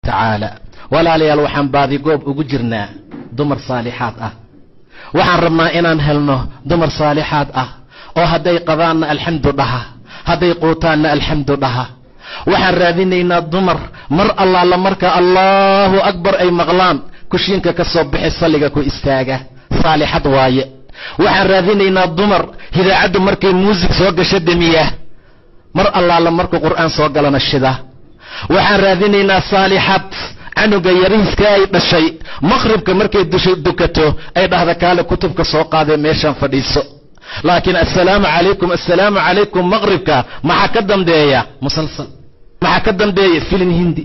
Tacaala. Walaalayaal, waxaan baadigoob ugu jirnaa dumar saalixaad ah. Waxaan rabnaa inaan helno dumar saalixaad ah oo hadday qadaanna alxamdu dhaha, hadday quutaanna alxamdu dhaha. Waxaan raadinaynaa dumar mar allaala marka Allahu akbar ay maqlaan kushiinka ka soo bixi, salliga ku istaaga, saalixad waaye. Waxaan raadinaynaa dumar idaacaddu markay muusig soo gasho demiya, mar allaala markuu Qur'aan soo galana shida. Waxaan raadinaynaa saalixad canuga yariiska ay dhashay maqribka markay dusha dukato ay dhahda, "Kaale, kutubka soo qaadee, meeshaan fadhiiso." Laakiin assalaamu calaykum, assalaamu calaykum, maqribka maxaa ka dambeeya? Musalsal. Maxaa ka dambeeya? Filim Hindi.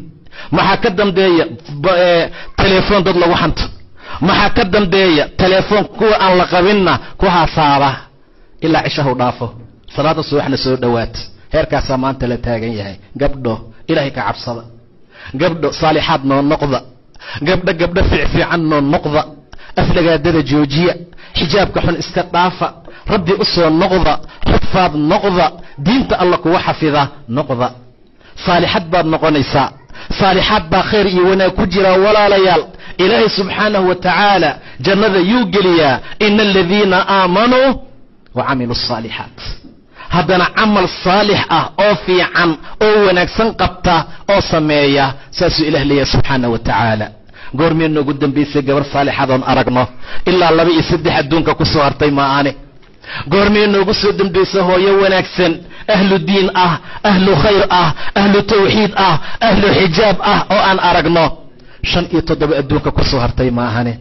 Maxaa ka dambeeya? Telefoon dad lagu hanto. Maxaa ka dambeeya? Telefoon kuwa aan la qabinna ku haasaaba ilaa cishahu dhaafo, salaada subaxna soo dhowaat. Heerkaasaa maanta la taagan yahay. Gabdho, Ilaahay ka cabsada. Gabdho, saalixaad noo noqda. Gabdho, gabdho fiicfiican noo noqda. Aflagaadada joojiya, xijaabka xun iska dhaafa, Rabbi u soo noqda, xufaad noqda, diinta Alla kuwa xafida noqda. Saalixad baad noqonaysaa, saalixaad baa khayr iyo wanaag ku jiraa. Walaalayaal, Ilaahay subxaanahu wa tacaala jannada yuu geliyaa? Ina aladiina aamanuu wa camiluu asaalixaat. Haddana camal saalix ah oo fiican oo wanaagsan qabta oo sameeya, saasuu Ilah leeyahay subxaanah wa tacaala. Goormee noogu dambaysay gabar saalixadoon aragno? Ilaa laba iyo saddex adduunka ku soo hartay ma aane. Goormee noogu soo dambaysa hooyo wanaagsan, ahlu diin ah, ahlu khayr ah, ahlu tawxiid ah, ahlu xijaab ah oo aan aragno? Shan iyo toddoba adduunka ku soo hartay ma ahane.